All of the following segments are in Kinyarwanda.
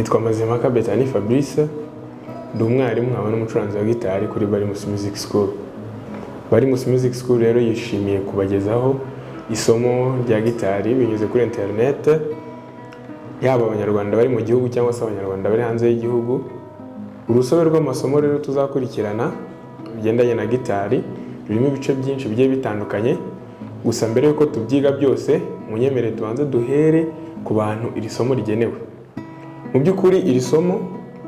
Nitwa Mazimpaka Betani Fabrice, ndi umwarimu nkaba n'umucuranzi wa gitari kuri Barimus Music School. Barimus Music School rero yishimiye kubagezaho isomo rya gitari binyuze kuri interinete, yaba Abanyarwanda bari mu gihugu cyangwa se Abanyarwanda bari hanze y'igihugu. Urusobe rw'amasomo rero tuzakurikirana bigendanye na gitari rurimo ibice byinshi bigiye bitandukanye. Gusa mbere y'uko tubyiga byose, munyemerere tubanze duhere ku bantu iri somo rigenewe. Mu by'ukuri iri somo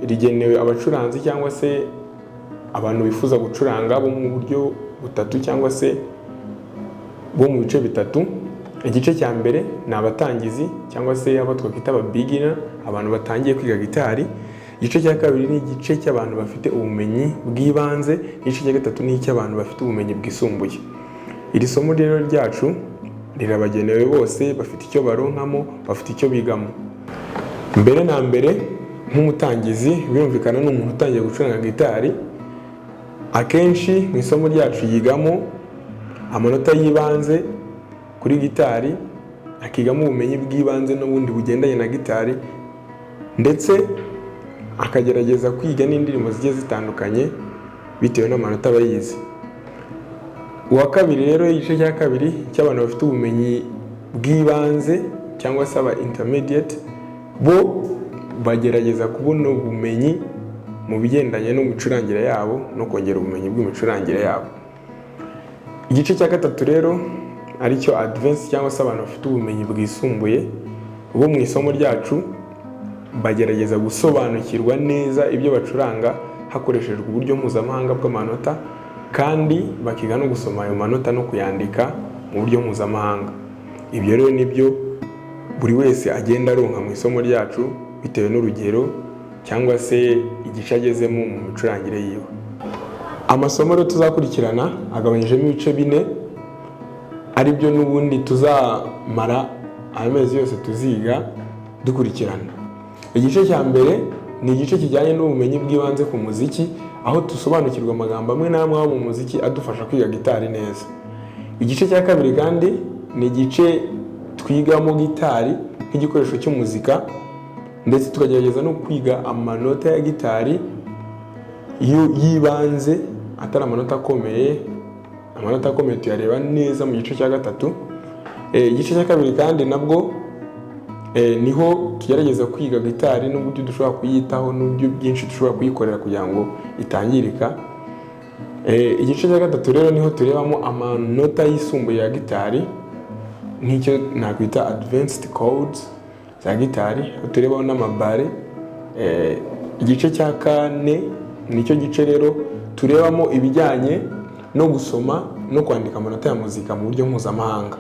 rigenewe abacuranzi cyangwa se abantu bifuza gucuranga bo mu buryo butatu cyangwa se bo mu bice bitatu. Igice cya mbere ni abatangizi cyangwa se abo twakwita aba beginner, abantu batangiye kwiga gitari. Igice cya kabiri ni igice cy'abantu bafite ubumenyi bw'ibanze. Igice cya gatatu ni icy'abantu bafite ubumenyi bwisumbuye. Iri somo rero ryacu rirabagenewe bose, bafite icyo baronkamo, bafite icyo bigamo. Mbere na mbere, nk'umutangizi, birumvikana ni umuntu utangiye gucuranga gitari. Akenshi mu isomo ryacu yigamo amanota y'ibanze kuri gitari, akigamo ubumenyi bw'ibanze n'ubundi bugendanye na gitari, ndetse akagerageza kwiga n'indirimbo zigiye zitandukanye bitewe n'amanota aba yize. Uwa kabiri rero, igice cya kabiri cy'abantu bafite ubumenyi bw'ibanze cyangwa se aba intermediate, bo bagerageza kubona ubumenyi mu bigendanye n'imicurangire yabo no kongera ubumenyi bw'imicurangire yabo. Igice cya gatatu rero, aricyo advanced cyangwa se abantu bafite ubumenyi bwisumbuye, bo mu isomo ryacu bagerageza gusobanukirwa neza ibyo bacuranga hakoreshejwe uburyo mpuzamahanga bw'amanota, kandi bakiga no gusoma ayo manota no kuyandika mu buryo mpuzamahanga. Ibyo rero nibyo buri wese agenda aronka mu isomo ryacu bitewe n'urugero cyangwa se igice agezemo mu micurangire yiwe. Amasomo rero tuzakurikirana agabanyijemo ibice bine, aribyo n'ubundi tuzamara amezi yose tuziga dukurikirana. Igice cya mbere ni igice kijyanye n'ubumenyi bw'ibanze ku muziki, aho dusobanukirwa amagambo amwe n'amwe aba mu muziki adufasha kwiga gitari neza. Igice cya kabiri kandi ni igice twigamo gitari nk'igikoresho cy'umuzika, ndetse tukagerageza no kwiga amanota ya gitari y'ibanze, atari amanota akomeye. Amanota akomeye tuyareba neza mu gice cya gatatu. Igice cya kabiri kandi nabwo niho tugerageza kwiga gitari n'uburyo dushobora kuyitaho n'uburyo bwinshi dushobora kuyikorera kugira ngo itangirika. Igice cya gatatu rero niho turebamo amanota yisumbuye ya gitari, nk'icyo nakwita advanced chords za gitari, aho turebaho n'ama barre. Igice cya kane nicyo gice rero turebamo ibijyanye no gusoma no kwandika amanota ya muzika mu buryo mpuzamahanga.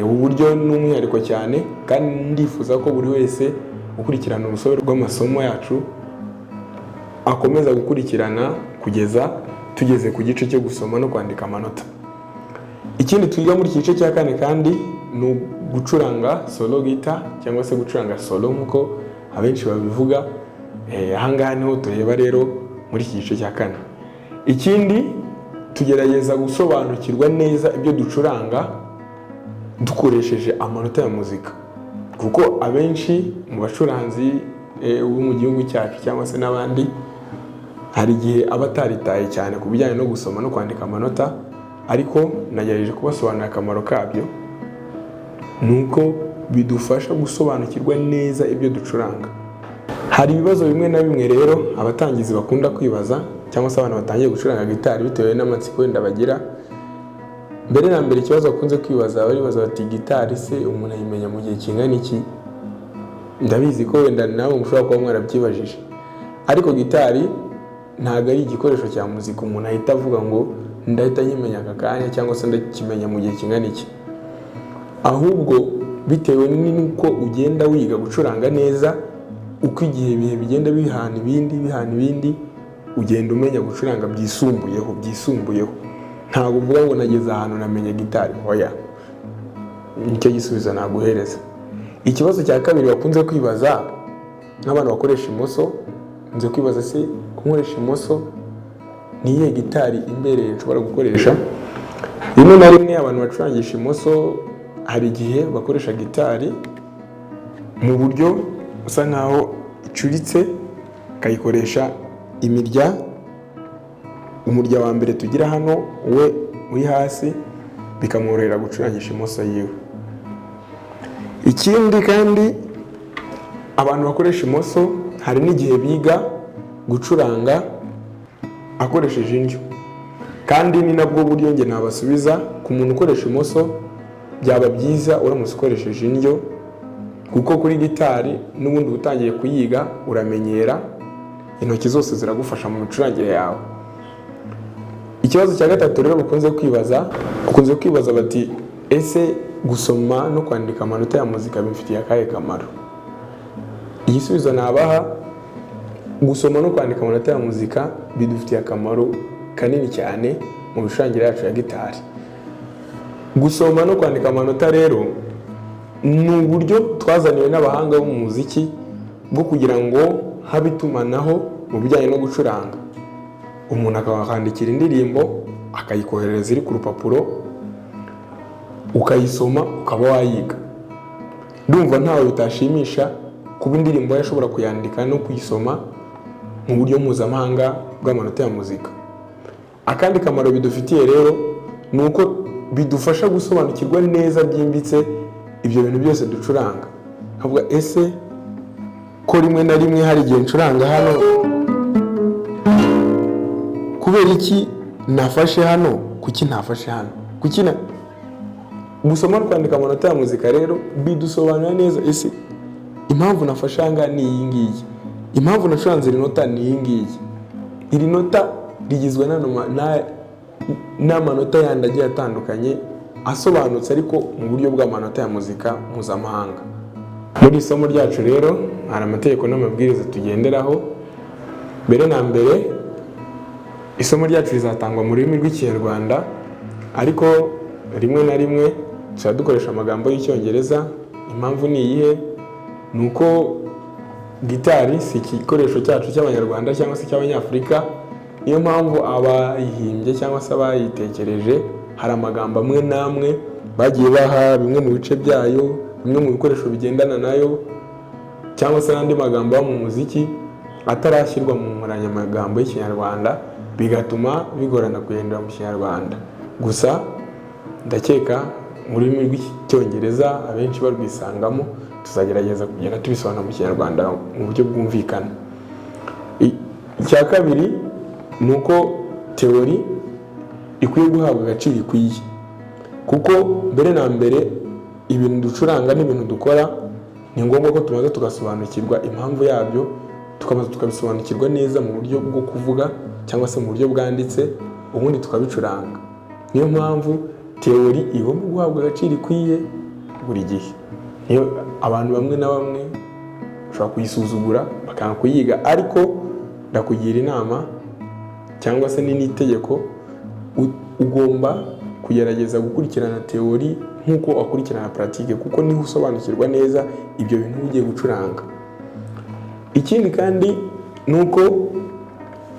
Ubu buryo ni umwihariko cyane, kandi ndifuza ko buri wese ukurikirana urusobe rw'amasomo yacu akomeza gukurikirana kugeza tugeze ku gice cyo gusoma no kwandika amanota. Ikindi twiga muri iki gice cya kane kandi ni ugucuranga solo guitar cyangwa se gucuranga solo nk'uko abenshi babivuga. Ahangaha niho tureba rero muri iki gice cya kane. Ikindi, tugerageza gusobanukirwa neza ibyo ducuranga dukoresheje amanota ya muzika, kuko abenshi mu bacuranzi bo mu gihugu cyacu cyangwa se n'abandi, hari igihe aba ataritaye cyane ku bijyanye no gusoma no kwandika amanota. Ariko nagerageje kubasobanurira akamaro kabyo, ni uko bidufasha gusobanukirwa neza ibyo ducuranga. Hari ibibazo bimwe na bimwe rero abatangizi bakunda kwibaza cyangwa se abantu batangiye gucuranga gitari bitewe n'amatsiko wenda bagira. Mbere na mbere, ikibazo bakunze kwibaza, baribaza bati: "Gitari se umuntu ayimenya mu gihe kingana iki?" Ndabizi ko wenda nawe mushobora kuba mwarabyibajije, ariko gitari ntabwo ari igikoresho cya muzika umuntu ahita avuga ngo ndahita nkimenya aka kanya cyangwa se ndakimenya mu gihe kingana iki. Ahubwo bitewe n'uko ugenda wiga gucuranga neza, uko igihe ibihe bigenda bihana ibindi, bihana ibindi, ugenda umenya gucuranga byisumbuyeho, byisumbuyeho. Ntabwo uvuga ngo nageze ahantu namenye gitari, oya. Nicyo gisubizo naguhereza. Ikibazo cya kabiri bakunze kwibaza nk'abantu bakoresha imoso, nze kwibaza: "Se ko nkoresha imoso, ni iyihe gitari imbereye nshobora gukoresha?" Rimwe na rimwe abantu bacurangisha imoso hari igihe bakoresha gitari mu buryo busa nkaho icuritse, akayikoresha imirya, umurya wa mbere tugira hano we uri hasi, bikamworohera gucurangisha imoso yiwe. Ikindi kandi, abantu bakoresha imoso hari n'igihe biga gucuranga akoresheje indyo, kandi ni nabwo buryo njye nabasubiza. Ku muntu ukoresha imoso, byaba byiza uramutse ukoresheje indyo, kuko kuri gitari n'ubundi uba utangiye kuyiga, uramenyera, intoki zose ziragufasha mu micurangire yawe. Ikibazo cya gatatu rero bakunze kwibaza bati: "Ese gusoma no kwandika amanota ya muzika bimfitiye akahe kamaro?" Igisubizo nabaha, gusoma no kwandika amanota ya muzika bidufitiye akamaro kanini cyane mu micurangire yacu ya gitari. Gusoma no kwandika amanota rero ni uburyo twazaniwe n'abahanga bo mu muziki bwo kugira ngo habe itumanaho mu bijyanye no gucuranga. Umuntu akandikira indirimbo, akayikoherereza iri ku rupapuro, ukayisoma, ukaba wayiga. Ndumva ntawe bitashimisha kuba indirimbo ye ashobora kuyandika no kuyisoma mu buryo mpuzamahanga bw'amanota ya muzika. Akandi kamaro bidufitiye rero ni uko bidufasha gusobanukirwa neza byimbitse ibyo bintu byose ducuranga. Nkavuga: "Ese ko rimwe na rimwe hari igihe ncuranga hano, kubera iki nafashe hano? Kuki ntafashe hano? Kuki na?" Gusoma no kwandika amanota ya muzika rero bidusobanurira neza: ese impamvu nafashe aha ngaha ni iyi ngiyi, impamvu nacuranze iri nota ni iyi ngiyi, iri nota rigizwe n'amanota yandi agiye atandukanye asobanutse, ariko mu buryo bw'amanota ya muzika mpuzamahanga. Muri iri somo ryacu rero hari amategeko n'amabwiriza tugenderaho. Mbere na mbere, isomo ryacu rizatangwa mu rurimi rw'Ikinyarwanda, ariko rimwe na rimwe tuzajya dukoresha amagambo y'Icyongereza. Impamvu ni iyihe? Ni uko gitari si igikoresho cyacu cy'Abanyarwanda cyangwa se cy'Abanyafurika. Niyo mpamvu abayihimbye cyangwa se abayitekereje hari amagambo amwe n'amwe bagiye baha bimwe mu bice byayo, bimwe mu bikoresho bigendana nayo, cyangwa se n'andi magambo aba mu muziki atarashyirwa mu nkoranyamagambo y'Ikinyarwanda, bigatuma bigorana kuyahindura mu Kinyarwanda. Gusa ndakeka mu rurimi rw'Icyongereza abenshi barwisangamo. Tuzagerageza kugenda tubisobanura mu Kinyarwanda mu buryo bwumvikana. Icya kabiri ni uko théorie ikwiye guhabwa agaciro ikwiye, kuko mbere na mbere ibintu ducuranga n'ibintu dukora ni ngombwa ko tubanza tugasobanukirwa impamvu yabyo, tukabanza tukabisobanukirwa neza mu buryo bwo kuvuga cyangwa se mu buryo bwanditse, ubundi tukabicuranga. Niyo mpamvu théorie igomba guhabwa agaciro ikwiye buri gihe. Niyo abantu bamwe na bamwe bashobora kuyisuzugura, bakanga kuyiga, ariko ndakugira inama, cyangwa se ni n'itegeko, ugomba kugerageza gukurikirana théorie nk'uko wakurikirana pratique, kuko niho usobanukirwa neza ibyo bintu uba ugiye gucuranga. Ikindi kandi ni uko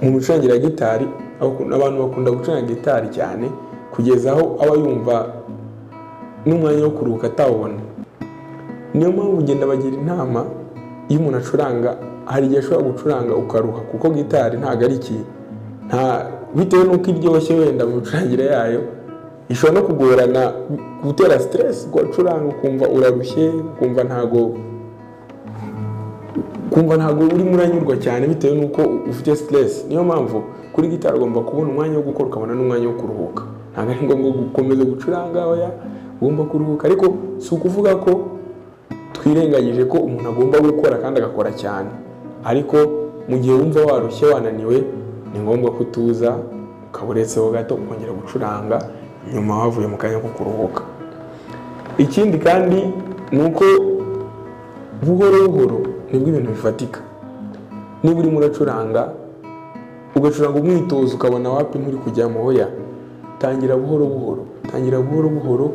mu micurangire ya gitari, abantu bakunda gucuranga gitari cyane kugeza aho aba yumva n'umwanya wo kuruhuka atawubona. Niyo mpamvu ugenda bagira inama, iyo umuntu acuranga hari igihe ashobora gucuranga ukaruha, kuko gitari ntabwo ari iki nta bitewe n'uko iryoshye wenda mu micurangire yayo, ishobora no kugorana, gutera stress, gucuranga ukumva urarushye, ukumva ntago urimo uranyurwa cyane bitewe n'uko ufite stress. Niyo mpamvu kuri gitari ugomba kubona umwanya wo gukora, ukabona n'umwanya wo kuruhuka. Ntabwo ari ngombwa gukomeza gucuranga, oya, ugomba kuruhuka. Ariko si ukuvuga ko twirengagije ko umuntu agomba gukora kandi agakora cyane, ariko mu gihe wumva warushye, wananiwe, ni ngombwa ko utuza, ukaba uretseho gato, ukongera gucuranga nyuma wavuye mu kanya ko kuruhuka. Ikindi kandi ni uko buhoro buhoro nibwo ibintu bifatika. Niba urimo uracuranga, ugacuranga umwitozo, ukabona wapi, nturi kujyamo, hoya, tangira buhoro buhoro, tangira buhoro buhoro,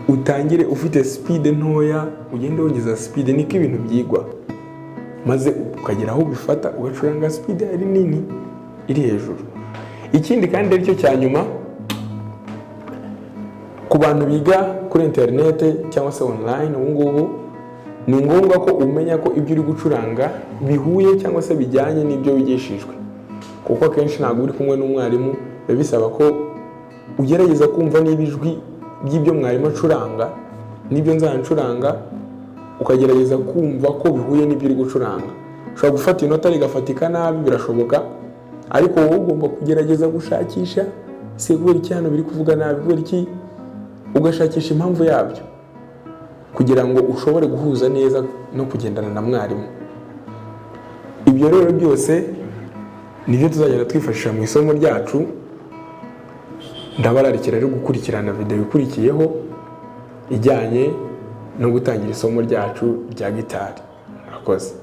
utangire ufite speed ntoya, ugende wongeza speed. Niko ibintu byigwa, maze ukagera aho ubifata, ugacuranga speed ari nini, iri hejuru. Ikindi kandi aricyo cya nyuma, ku bantu biga kuri interinete cyangwa se online ubu ngubu. Ni ngombwa ko umenya ko ibyo uri gucuranga bihuye cyangwa se bijyanye n'ibyo wigishijwe, kuko akenshi ntabwo uri kumwe n'umwarimu. Biba bisaba ko ugerageza kumva niba ijwi ry'ibyo mwarimu acuranga n'ibyo nzacuranga, ukagerageza kumva ko bihuye n'ibyo uri gucuranga. Ushobora gufata inota rigafatika nabi, birashoboka, ariko wowe ugomba kugerageza gushakisha: ese kubera iki hano biri kuvuga nabi? Kubera iki? Ugashakisha impamvu yabyo kugira ngo ushobore guhuza neza no kugendana na mwarimu. Ibyo rero byose nibyo tuzagenda twifashisha mu isomo ryacu. Ndabararikira rero gukurikirana videwo ikurikiyeho ijyanye no gutangira isomo ryacu rya gitari. Murakoze.